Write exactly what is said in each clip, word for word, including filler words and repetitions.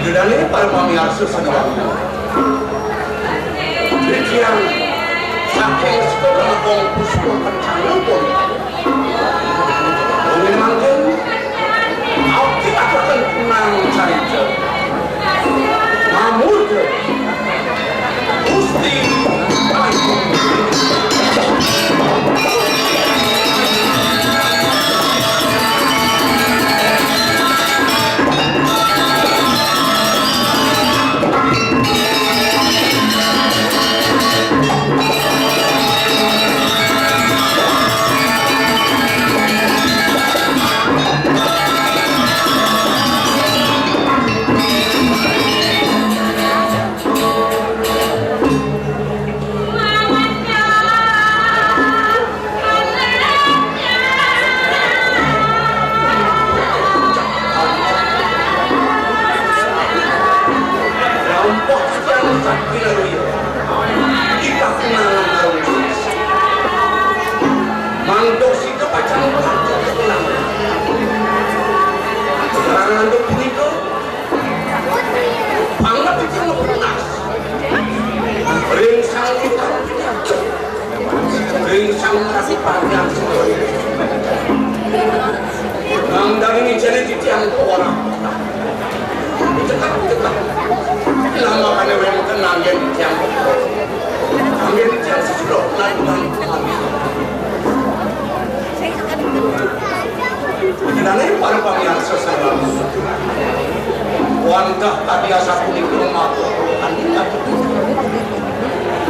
Dane para pamiarsa sadereng. Titiang saking Sekar Agung Puspa Kencana pun. Mungkin mangkin, abdi aturaken kunang carita. Mamurda Gusti Agung. Rampok sekarang sakti lalu ya. Kita kenalan lalu. Mantuk situ pacang mantuk pulang. Sekarang untuk punika. Banget itu ngepenas. Ring sang kita. Ring sang kasih panjang. Nang dari ini jadi titiang orang. Cekap, cekap. Lama kan yang kena angin titiang. Angin titiang sesudah. Lalu, lalu, lalu. Jenengan para pamiarsa sareng. Wantah tadi asapunika matur kula kangge ngatur.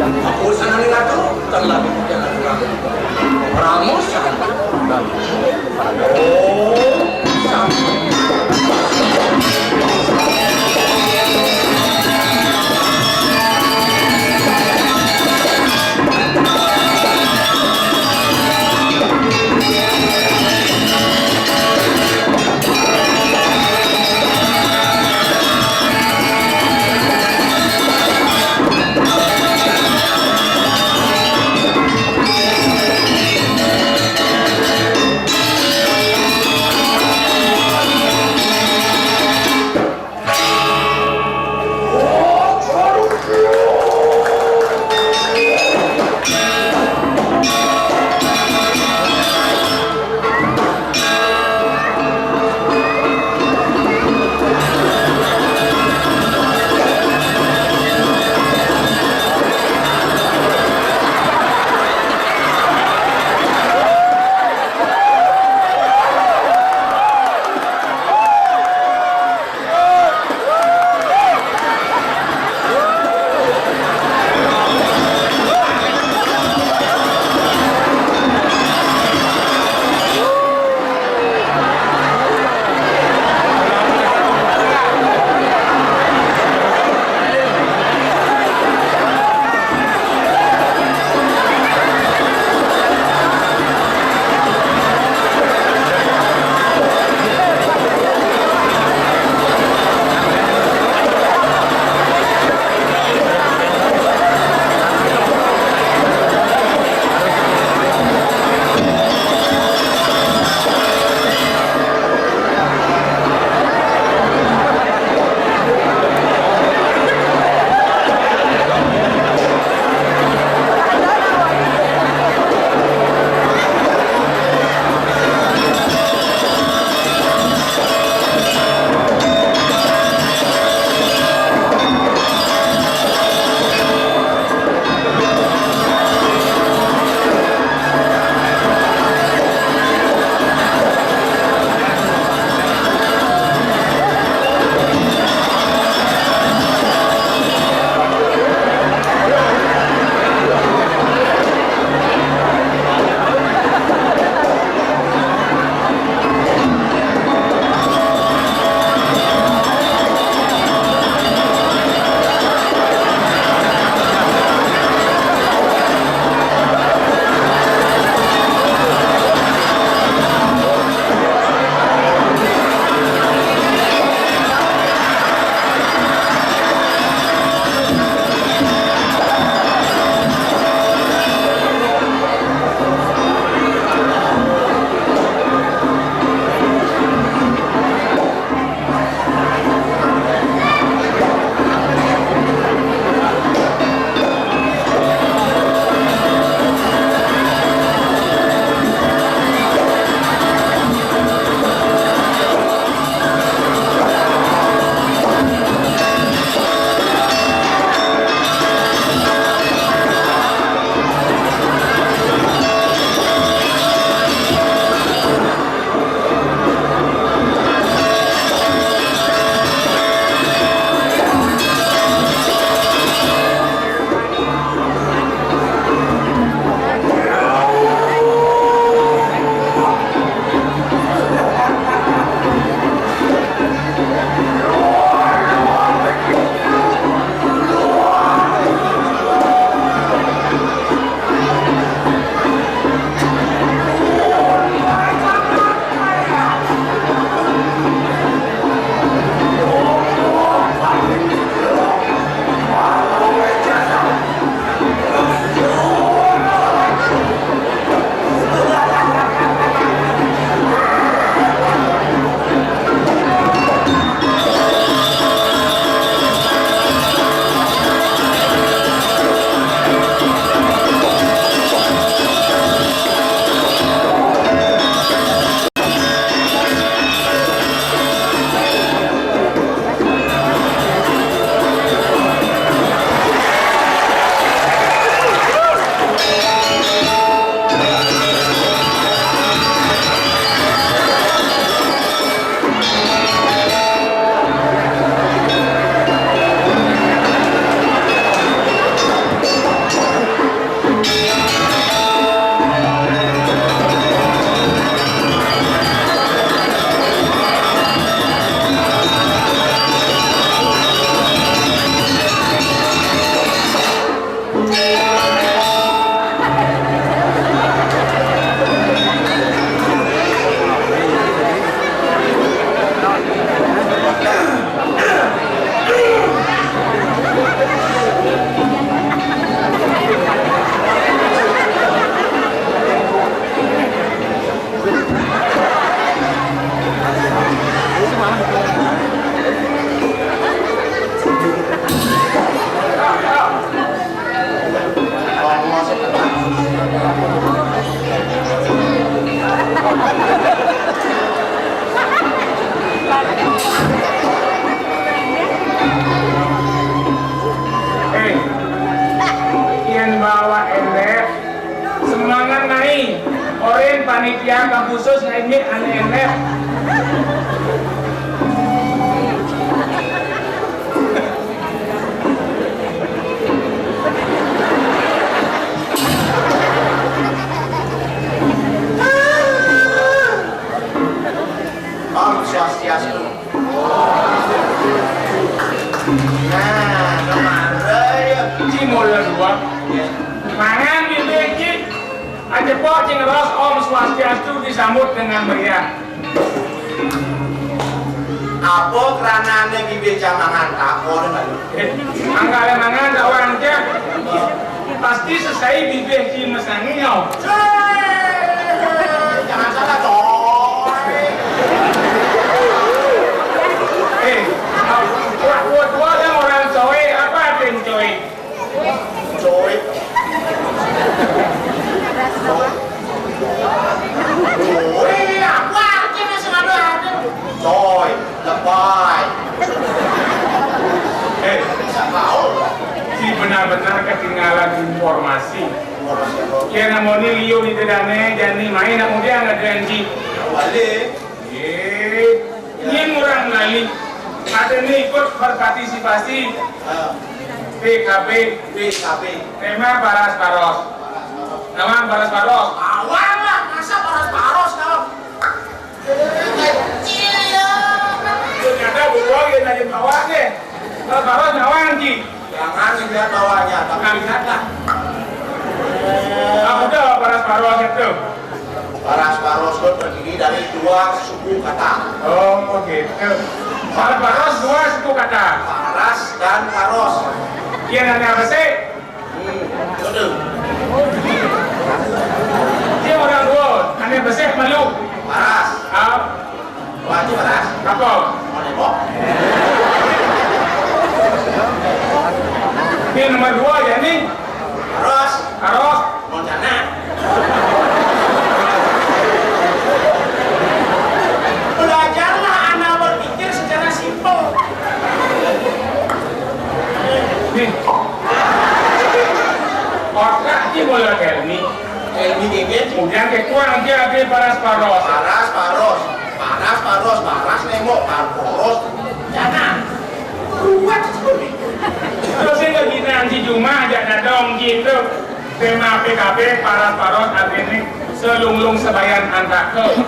Aku seneng ngatur, ten lagi jangan kurang. Pramosan. Om Santi. Ya, Kang khusus nggak ini aneh-aneh. Om Swastiastu. Nah, kemarin ya. Ci mulai dua. Ya. Mangan gitu ya, Ci. Aja pok, Ci, ngeros Om Swastiastu disambut dengan meriah. Apa keranane bibih jamangan takon kali? Eh, mangkale mangan tak wancak. Pasti sesai bibih Ci mesangi nyau. Jangan salah, coy. Eh, buat buat dua yang orang coy, apa artinya coy? Coy. Coy, apa artinya sing ada-ada? Coy, lebay. Eh, si benar-benar ketinggalan informasi. Informasi apa? Kira moni liu di tedane, jani main nak mudian ada janji. Balik. Ye, nyen orang lali. Ada ni ikut berpartisipasi. Ah. P K B. P K B. Tema paras paros. Paras paros. Nama paras paros? Awang lah, masa paras paros kau? Kecil ya. Ternyata bukan yang lagi bawah deh. Paras paros nawang, Ci. Jangan lihat bawahnya, tapi lihatlah. Apa dah paras paros itu? Paras paros itu terdiri dari dua suku kata. Oh, gitu. Paras paros dua suku kata. Paras dan paros. Iya, nanya apa sih? Hmm, betul. Dia orang dua, aneh besar malu. Paras. Ah. Wajib paras. Apa? Mau nembok? Ini nomor dua ya, nih. Paros. Paros. Mau sana. Belajarlah anak berpikir secara simpel. Nih. Otak ki mulai Helmi. Helmi Geget. Kemudian ke kurang dia ke paras paros. Paras paros. Paras paros. Paras nembok. Paros. Jangan. Kuat. Terus saya lagi nanti cuma ajak dadong gitu. Tema P K B paras paros artinya selunglung sebayan antake.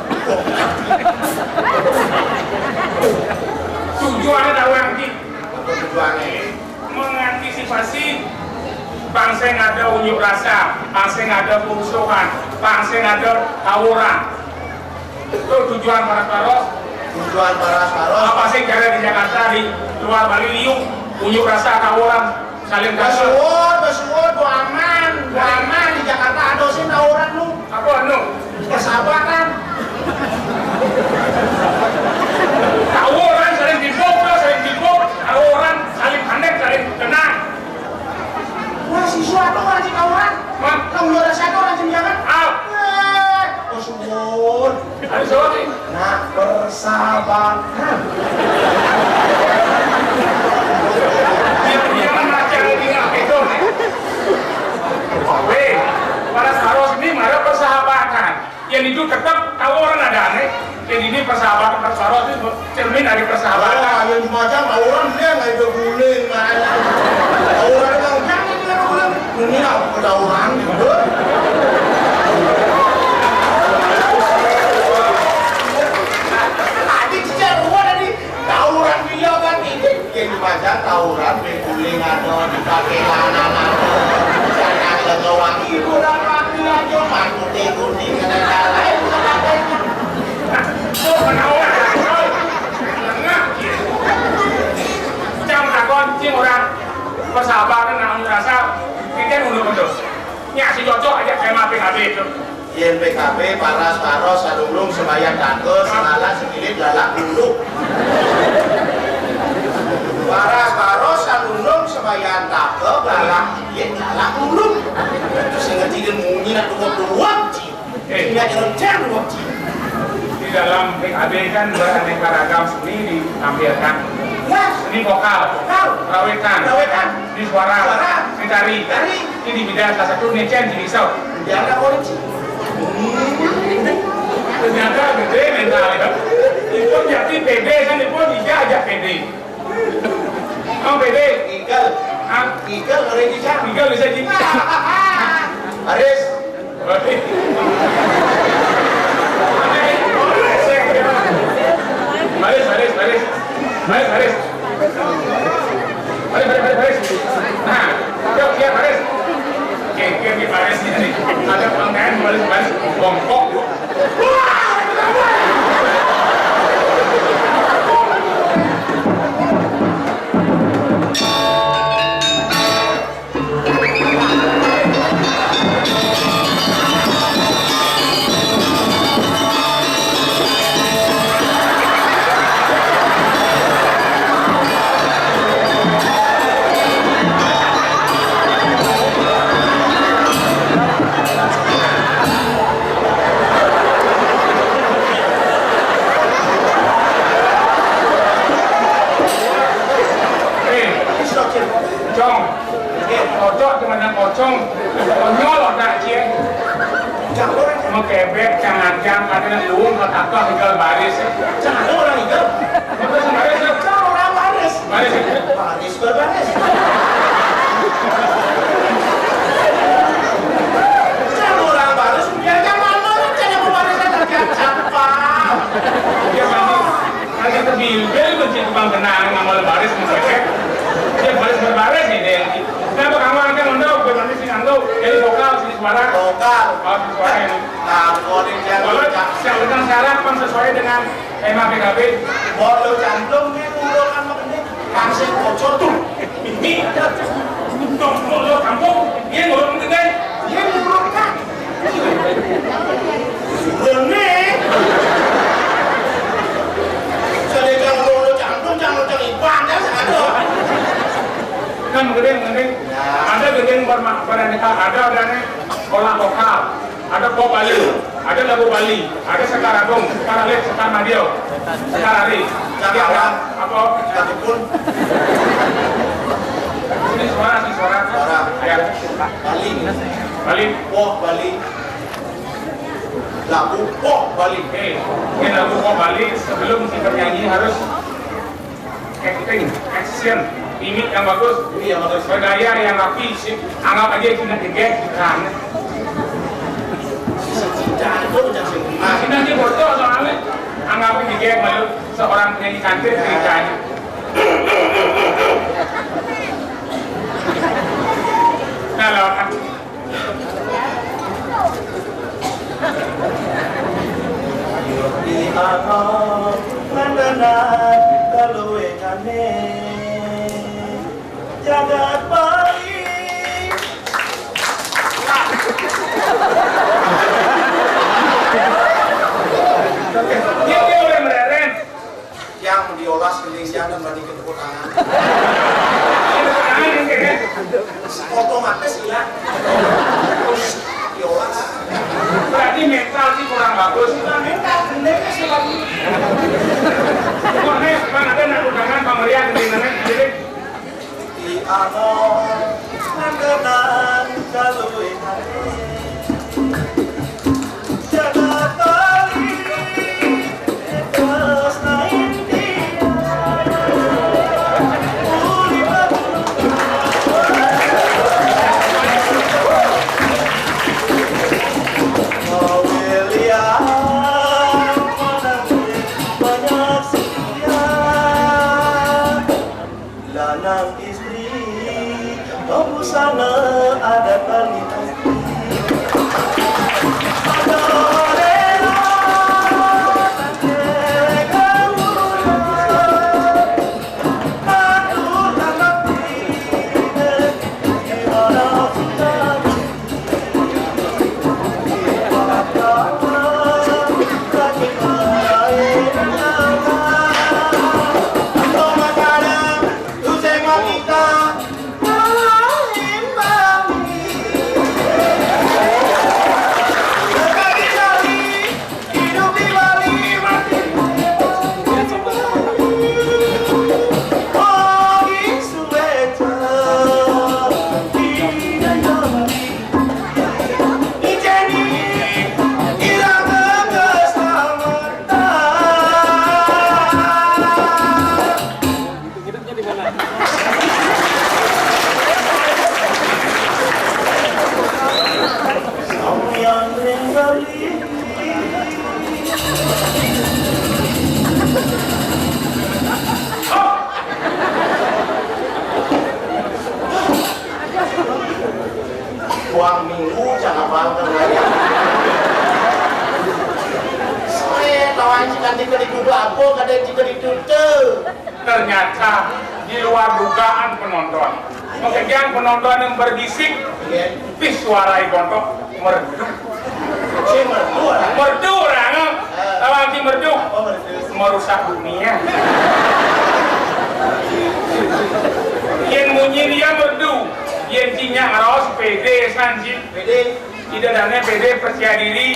Tujuannya tahu yang di Tujuannya mengantisipasi bangsa yang ada unjuk rasa, bangsa yang ada kerusuhan, bangsa yang ada tawuran. Itu tujuan paras paros. Tujuan paras paros. Apa sih cara di Jakarta, di luar Bali liu unjuk rasa, tawuran, saling kasar? Basuhun, basuhun, bu aman, bu aman di Jakarta ada sih tawuran lu. Apa anu? Persahabatan. Tawuran saling dibok, saling dibok, tawuran saling panek, saling kenal. Wah, siswa tuh orang sing tawuran. Hah? Tawuran satu orang sing jangan. Ah. Eh, oh, suwun. Aduh, sorry. Nah, persahabatan. Dia, dia membaca lagi nggak gitu. Weh, paras paros ini mana persahabatan? Yang itu tetap kalau orang ada aneh, jadi ini persahabatan, paras paros itu cermin dari persahabatan. Oh, yang dibaca tawuran dia nggak ada guling, nggak ada. Tawuran yang jangan dia guling. Ini apa tawuran gitu? Tadi sejak luar tadi tawuran dia kan ini. Yang dibaca tawuran, guling ada, dipakai lanang ada, jangan lengawang ibu dan wangi aja, mantu tengok di kena lain sebagainya. Nah, itu menawar, lengah. Cang takon, cing orang persahabatan, nak merasa, kita dulu betul. Nya si cocok aja saya maafin habis itu. Yen P K B paras paros salunglung sembahyang tangga, sing alas sekilit lalak luluk. Paras paros salunglung sembahyang tangga, lalak sekilit lalak luluk. Itu sing ngerti dia munyi nak dua-dua, Ci. Eh. Ingat rencang dua, Ci. Di dalam P K B kan beraneka ragam seni ditampilkan. Ya. Seni vokal, vokal, rawetan, rawetan, seni suara, suara, seni tari. Tari. Ini bidang salah satu nih, Cen, di Isau. Biar nggak boleh, Ci. Hmm. Ternyata gedé mentalnya. Ipun jati pédé, kan ipun ija aja pédé. Kamu pédé? Igel. Hah? Igel, orang ija. Igel bisa jadi. Baris. Baris, baris, baris. Baris, baris, baris. Baris, baris, baris, baris. Nah, yuk, siap, baris. Oke, oke, oke, baris ini. Ada pangkaian, baris, baris. Bongkok. Eh, Cong. Oké, pocong cuma yang pocong. Konyol otak cie. Campur. Mau kebek, jangan-jangan ada yang luung, kata kau tinggal baris. Jangan ada orang tinggal. Baris, baris, ya. Jangan orang baris. Baris, ya. Baris, berbaris. Jangan orang baris, biarkan malu, jangan mau baris, jangan siapa. Dia baris. Ada kebilbil kunci tukang benang, ngamal baris, mengkecek. Dia baris berbaris nih, dia. Kenapa kamu angkat untuk berbaris sini, untuk jadi vokal, sini suara? Vokal. Oh, sini suara ini. Nah, kalau dia Kalau yang tentang syarat, kan sesuai dengan tema P K B. Mau lo cantum nih, udah kan begini. Langsung bocor tuh. Ini. Dong, kalau lo campur, dia ngurung gede. Dia ngurung kan. Rene. Sadékang loro cangklung, cangklung cang iban, ya, sadékang. Kan gedé, gedé. Ya. Ada gedé pada, pada nikah, ada, ada nih sekolah vokal, ada pop Bali, ada lagu Bali, ada Sekar Agung, Sekar Alit, Sekar Madio, Sekar Ari. Jangan. Apa? Jangan pun. Ini suara, ini suara. Suara. Ya. Bali. Bali. Pop Bali. Lagu pop Bali. Eh, ini lagu pop Bali, sebelum kita nyanyi harus acting, action, mimik yang bagus. Iya, bagus. Bergaya yang rapi, sip. Anggap aja itu nggak digek, bukan. Bisa cinta, itu udah sih. Nah, kita aja bocor soalnya. Anggap digek, malu seorang penyanyi cantik, ceritanya. Nah, lawan. Di anom ngandanan kaluwengane jagat Bali. Dia, dia udah mereren. Yang diolas gending siang dan banding ke tepuk tangan. Otomatis hilang. Terus diolas. Berarti mental sih kurang bagus. Nah, mental gending sih bagus. Pokoknya, Bang, ada nak undangan, Bang Rian, gendingannya, gending. Di anom ngandanan kaluwihane jagat Bali, tresna India. Uli batu. Mawilian manang banyak sia. Lanang istri, babusana adat Bali pasti. Ada rela, ada kaula, atur tanggapi, di mana sudah. Apa kadén cerita itu tuh? Ternyata di luar dugaan penonton. Makanya penonton yang berbisik, iya, tapi suara bontok merdu. Si merdu, orang. Merdu, orang. Ah. Tahu si merdu? Apa merdu? Merusak dunia. Yang munyi dia merdu. Yang cinya ngeros pede sanji. Pede. Tidak adanya pede, percaya diri.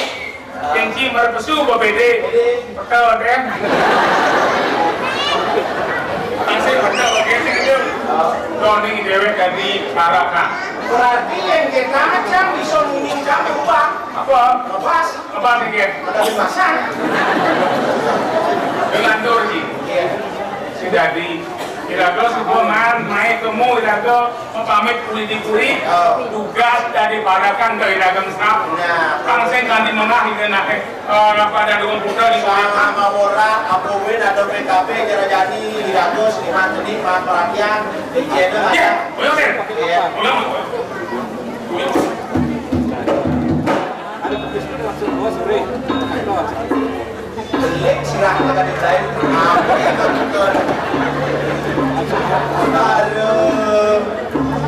Kenci merpesu ba bede. Betul, kan? Masih betul, oke, sih, gitu. Doni dewek dadi parakan. Berarti yang kita aja bisa menginginkan ubah. Apa? Lepas. Lepas, iki. Ada lepasan. Dengan Turki. Iya. Si dadi. Iraga suba maan maé kemu iraga mapamit puri di puri, oh, dugas dadi parakan ka iraga sap. Nah. Kang sing kanti mengah ida naé, eh, pada dukun putra di puri. Sama ora, apa win ada P K B, jara jani, iraga seniman seni, maan perhatian, di channel. Iya, aja. Bener, sih. Iya. Bener. Ada pebisnis langsung bos, Bre. Ayo. Jelek sirah kata di lain. Apa yang kau tukar? Aduh.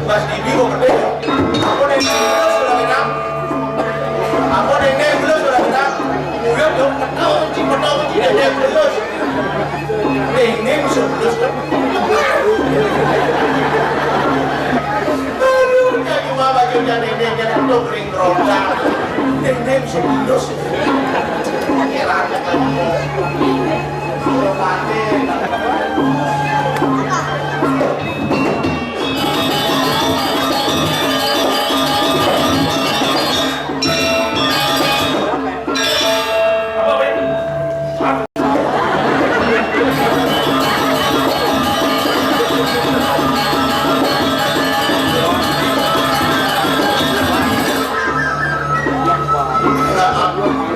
Mas Didi mau gede. Apa yang ini belum sudah kenal? Apa yang ini belum sudah kenal? Udah dong, kenal, kunci, kenal, kunci, dan yang belum. Ning, ning, sebelum. Aduh, ya cuma bajunya ning, ning, ning, tuh kering keroncong. Ning, ning, sebelum. Heran, ya, kan? Kalau mati.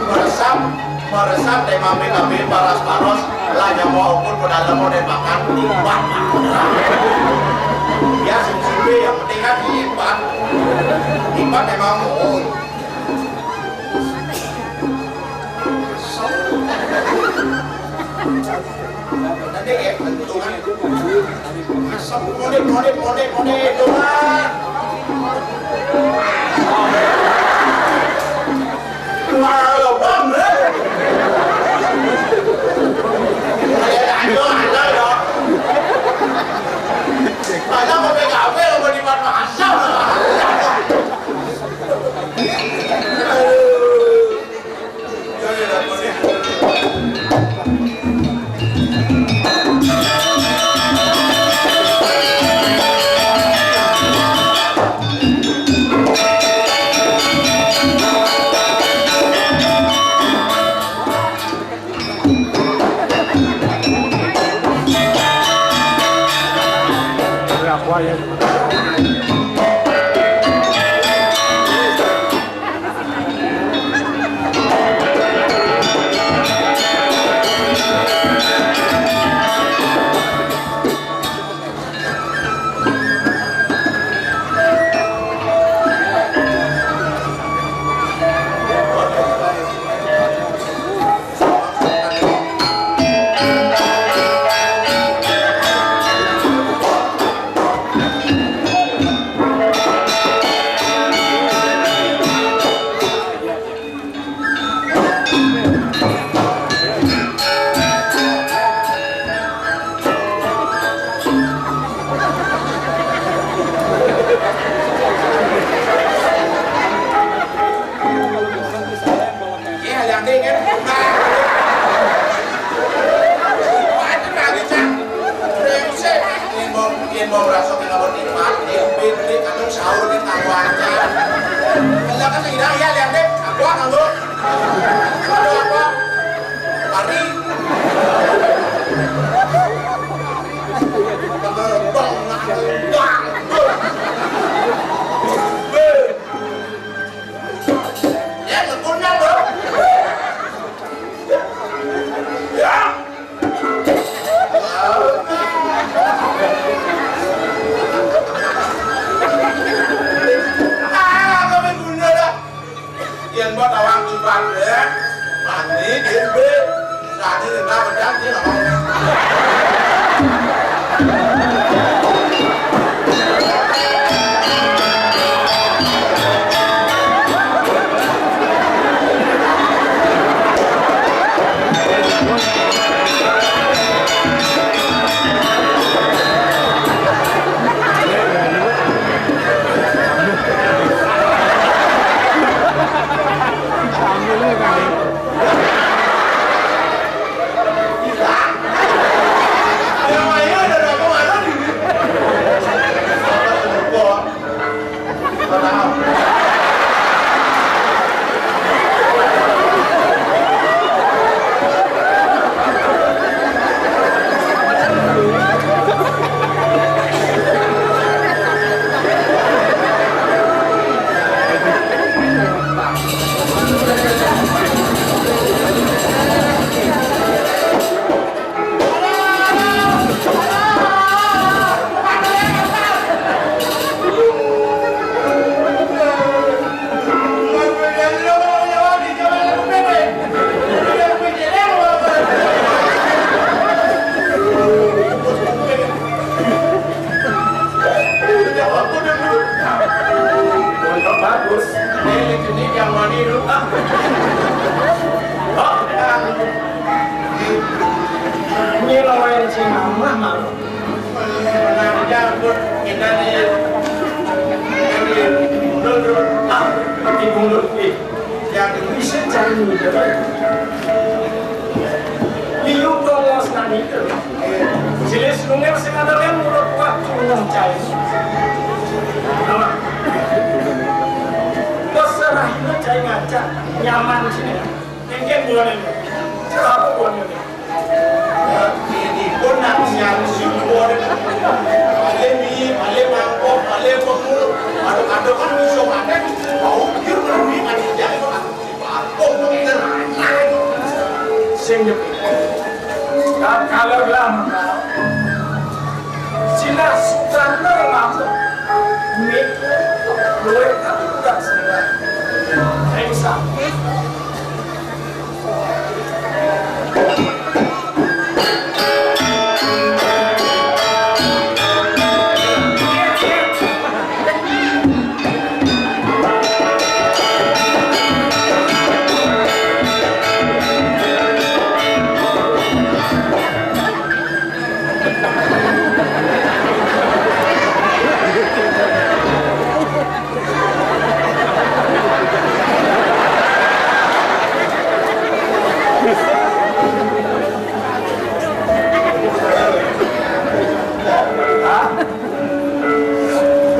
Meresap, meresap, deh, mampir-mampir, paras-paros, lah, nyawa ukur, pedalaman, deh, makan, lipat. Ya, sing suwe, yang penting kan lipat. Lipat emang, oh. Tadi ya, bentukan. Asam, mode, mode, mode, mode, Tuhan. Wah, lo bang, eh. Ada, ada, ada, ya. Ada mau P K B, lo mau di mana? Asam. Aduh. Ora, Inani, inani, mundur, mundur. Ah, tapi mundur, eh. Yang bisa cari mundur. Liu dong, mas, tadi itu. Jelas, lu nggak sengaja kan, menurut waktu, nggak cari. Nama? Bos, serah, ini cari ngaca, nyaman sini. Mungkin bulan ini. Cerah apa bulan ini? Ini pun nak siang siang bulan ini. Balik mi, balik mangkok, balik pengu. Aduh, aduh kan musuh makan. Mau pikir kan mi kan dia itu kan. Sing nyepi. Kalau bilang, sila suka nang ngambek. Mik, luwih aku udah sila. Engsa.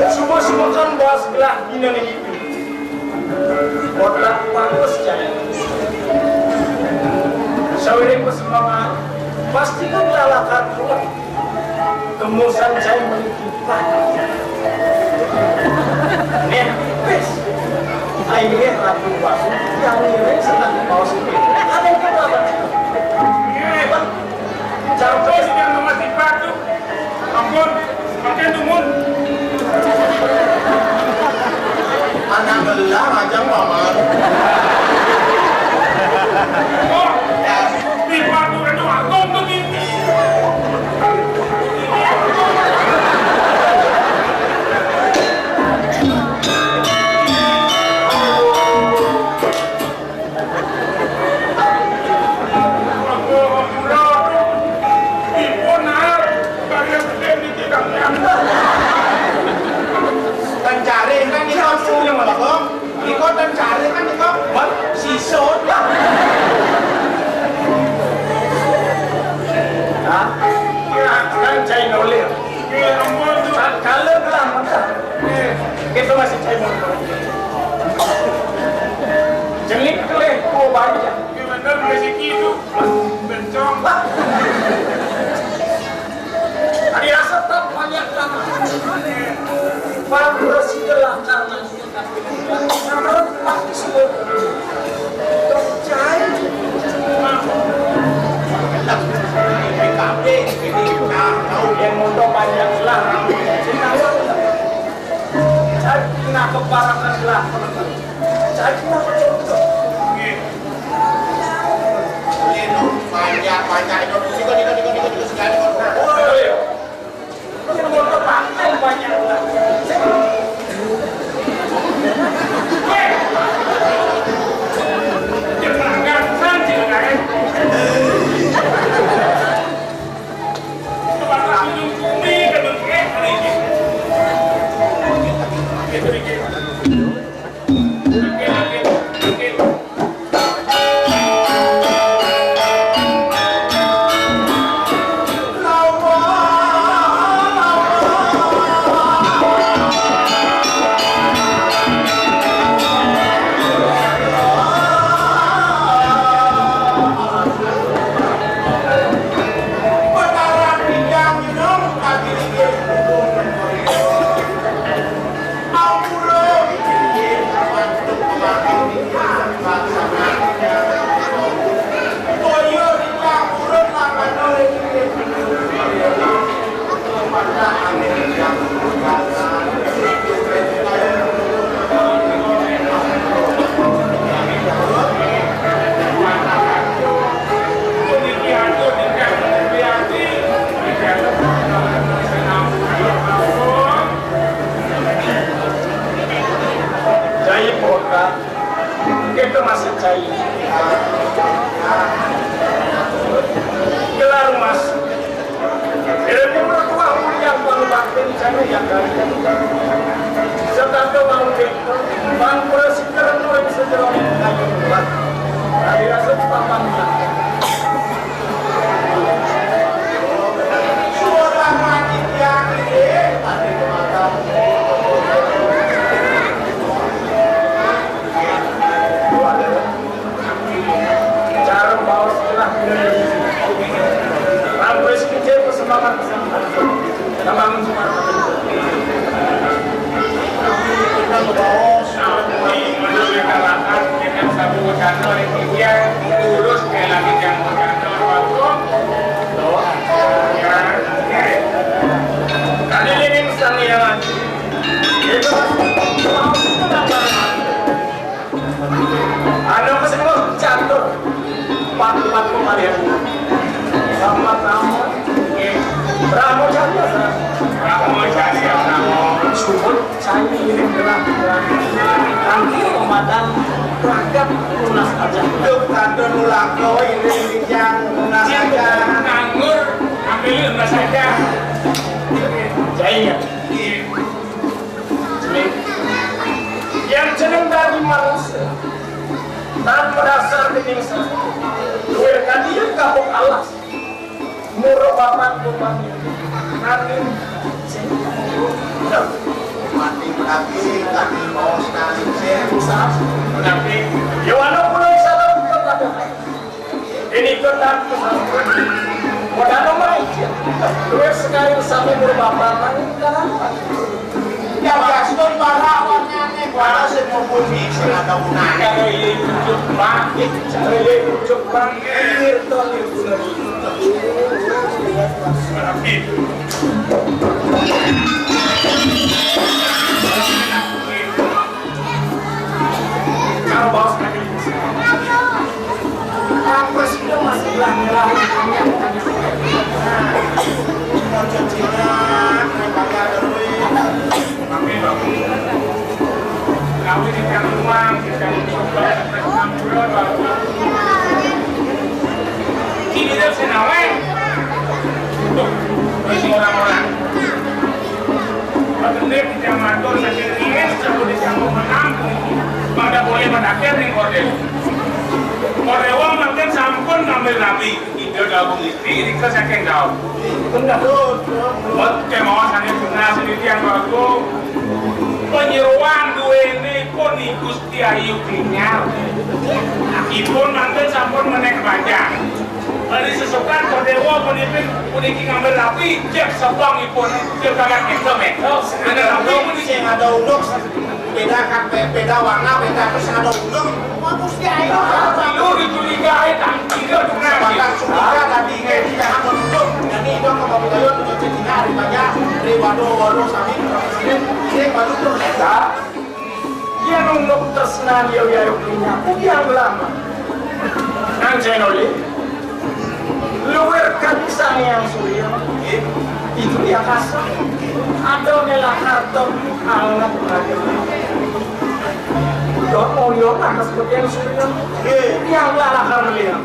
Semua-semua kan bahas gelah bina ni. Otak bagus jadi. Sawiring bersemangat, pasti kan lalakan keluar. Kemusan saya menitipan. Nih, pis. Ayo, Ratu Basu, yang ini senang mau sini. Ada yang kenapa? Iya, Bang. Capek sih yang masih batu. Ampun, makin dumun. Anak gelar aja, Paman. Oh, di batu itu agung tuh, Bibi. Pencari kan di kampung, Bang. Iko pencari kan iko. Bang, sisut. Hah? Kan cai nolir. Kalau gelah mata. Itu masih cai motor. Jenik keleh, kau banyak. Iya bener, rezeki itu bencong. Hari rasa tak banyak tanah. Pak Presiden lah karena dia tak. Karena Pak Presiden. Dong cai. P K B ini, nah, tahu yang motor banyak lah. Cai, nah, keparakan lah. Cai, nah, betul-betul. Ini banyak, banyak. Ini juga, juga, juga, juga, juga sekali. Oh, iya. Ini motor pakai banyak. Weh. Dia pelanggar, kan, dia pelanggar. Jai Kota, kita masih cai. Gelar Mas. Ilmu bertuah mulia, kalau bakti cai. Anu, apa sih, Bos? Catur. Empat, empat kembalian. Sama-sama. Oke. Brahmo Jaya. Brahmo Jaya, Brahmo. Subut, cai, ini gerak. Nanti komandan rakyat lunas aja. Duh, kantun mulako, ini yang lunas aja. Nganggur, ambil lunas aja. Jaya. Iya. Yang jeneng dadi manusia, tan madasar dening sastra. Duwe kadieu kapok alas. Mura bapak rupane. Nanging sing mati berarti kami mau sekali sih. Tapi yo ana pun salah bukan pada. Ini kota pesantren. Modal nomor aja. Duit sekali sampai berbapak. Ya, ya, sudah para awalnya nih. Wala sing ngumpul di sing ada gunanya. Kalau ini cucuk bangkit, kalau ini cucuk bangkit. Ini betul, ini betul. Kalau bawa sekali. Apa sih, udah masih lah, merah. Nah, mau janjinya, naik pakai ada duit. Tapi, Bang, kawin di rumah, kita coba, kita coba, Bang. Ini dia sing awet. Tuh, masih orang-orang. Patene kita matur saking ringis, sampun disambut menampung. Pada boleh mendakir ning kordel. Kordel wong mangkin sampun ngambil rabi. Ida dawuh istri, rika saking dawuh. Bener. Buat kemauan saking benar sendiri yang bagus. Penyeruan duene pun ikus Ki Ayu Klinyar. Ipun mangkin sampun menek panjang. Bali sesukan Kodewa punipin puniki ngambil rapi, jek sebangipun, jek kagak meksa-meksa. Ada rapi puniki. Sing ada unduk, beda kan, be-, beda warna, beda terus sing ada unduk. Wah, Gusti Ayu. Tidur dicurigai, tang tidur dicurigai. Sebatang curiga tadi, eh, di jangan unduk. Jadi, itu kalau budaya, itu jadi hari banyak. Dari waduh, waduh, sami, sini, sini, waduh, terus. Yen unduk tresnan ya, ya, ya, punya, punya lama. Nang Senoli, luwir kan Sang Hyang Surya, itu ya kasar. Ada nela karton anget aja. Udah mau yo atas bagian Surya. Yang lara kan melihat.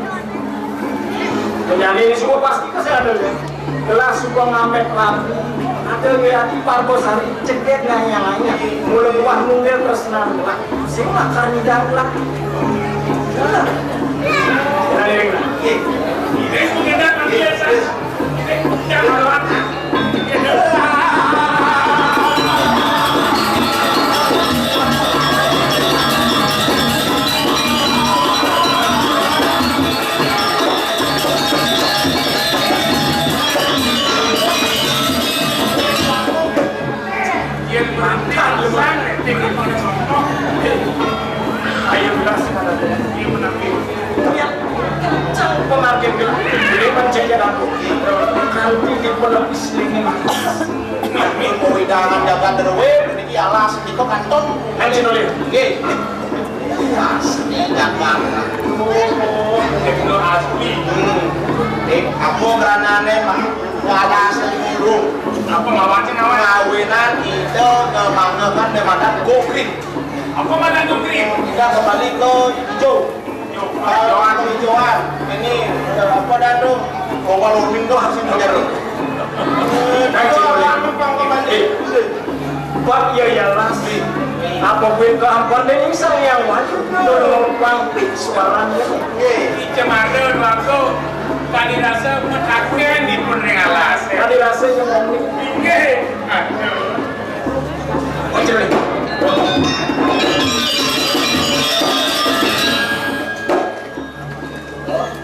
Penyanyi ini semua pasti kesadaran. Gelas suka ngamet lagu. Ada lihat di Parbo Sari, ceget nanya-nanya. Mulai buah nunggil terus nang lah. Sing makan di dalam lah. Nah, ini. Ini bukan datang biasa. Ini jangan lewat. Yen makan leman, tinggi pada sono. Ayo, belas, mana ada? Ini menang. Yang kencang pemargin ini menjadi aku. Kalau di pelebis ini, ini mau hidangan jaga terwe, ini alas, ini kok kantong. Ayo, nulis. Oke. Pasti Jakarta. Oh, itu asli. Hmm. Eh, apa geranane, Pak? Nggak ada asli dulu. Apa ngawancin, ngawancin? Ngawinan itu kebanggakan daripada Gokri. Apa mana Gokri? Kita kembali ke hijau. Hijau. Ah, hijauan. Ini, eh, apa dah tuh? Kowal Umin tuh harus dicari. Pak, ya, ya, Mas. Apa kuwi keampuhan dene Sang Hyang Wali? Tolong pangpit suarane. Nggih, Cemara Dwago kali rasa metaken dipun ring alas. Kali rasa yang ngomong. Nggih. Aduh. Ojo.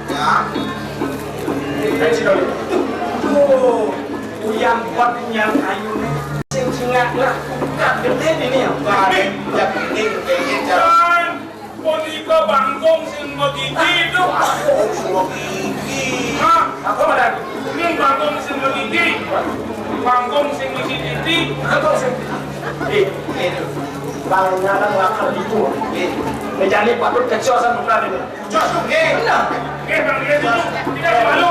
Ya. Ayo, sini. Tuh. Kuat nyang kayuné. Sing cingak lah, kuat gedé ini ya. Wah, ya ini pengen jalan. Punika bangkung sing magigi itu. Bangkung sing magigi. Nah, apa mana? Ini bangkung sing magigi. Bangkung sing magigi. Bangkung sing. Eh, itu. Bang nyadang lakar itu. Eh, mejane patut kecos sama ini. Jos, eh, benar. Eh, bang, dia itu. Tidak malu.